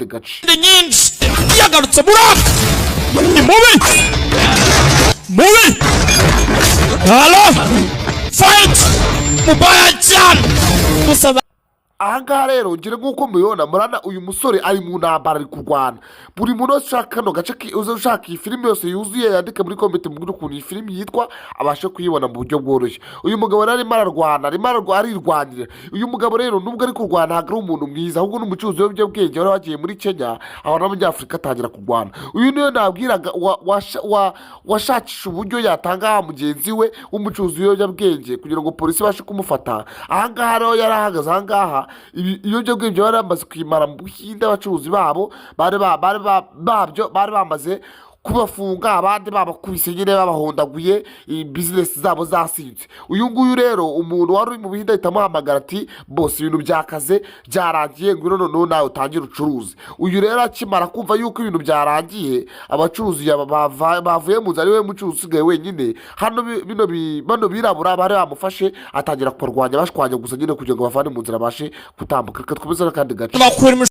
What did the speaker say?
Gace. Nyinshi yagarutse muri aka ni mubi mubi. Halo fight mubaya cyane gusa. Ahangaha rero ngira nk'uko mubibona, murana uyu musore ari mu ntambara, ari kurwana. Buri muntu wese ushaka kano gace uza ushaka iyi filimi yose yuzuye, yandike muri comment mubwire ukuntu iyi filimi yitwa, abashe kuyibona mu buryo bworoshye. Uyu mugabo rero arimo ararwana, arimo arirwanira. Uyu mugabo rero, nubwo ari kurwana, ntabwo ari umuntu mwiza, ahubwo ni umucuruzi w'ibiyobyabwenge wari wagiye muri Kenya, abantu b'Abanyafurika, atangira kurwana. Uyu niwe nabwiraga washakisha uburyo yatanga mugenzi we w'umucuruzi w'ibiyobyabwenge kugira ngo polisi ibashe kumufata. Ahangaha rero yari ahagaze ahangaha, ibiyobyabwenge bari bamaze kuyimara mu Buhinde, abacuruzi babo bari babyo bari bamaze kubafunga, abandi babakubise nyine, babahondaguye, bizinesi zabo zasinze. Uyu nguyu rero, umuntu wari uri mu Buhinde ahita amuhamagara ati: "Bose, ibintu byakaze, byarangiye, ngwino noneho nawe utangire ucuruze." Uyu rero akimara kumva yuko ibintu byarangiye, abacuruzi bavuye mu nzu, ari we mucuruzi usigaye wenyine hano, bano birabura bari bamufashe, atangira kubarwanya, bashwanya gusa nyine kugira ngo bavane mu nzira, abashe gutambuka. Reka twemeze n'akandi gace. Bakura.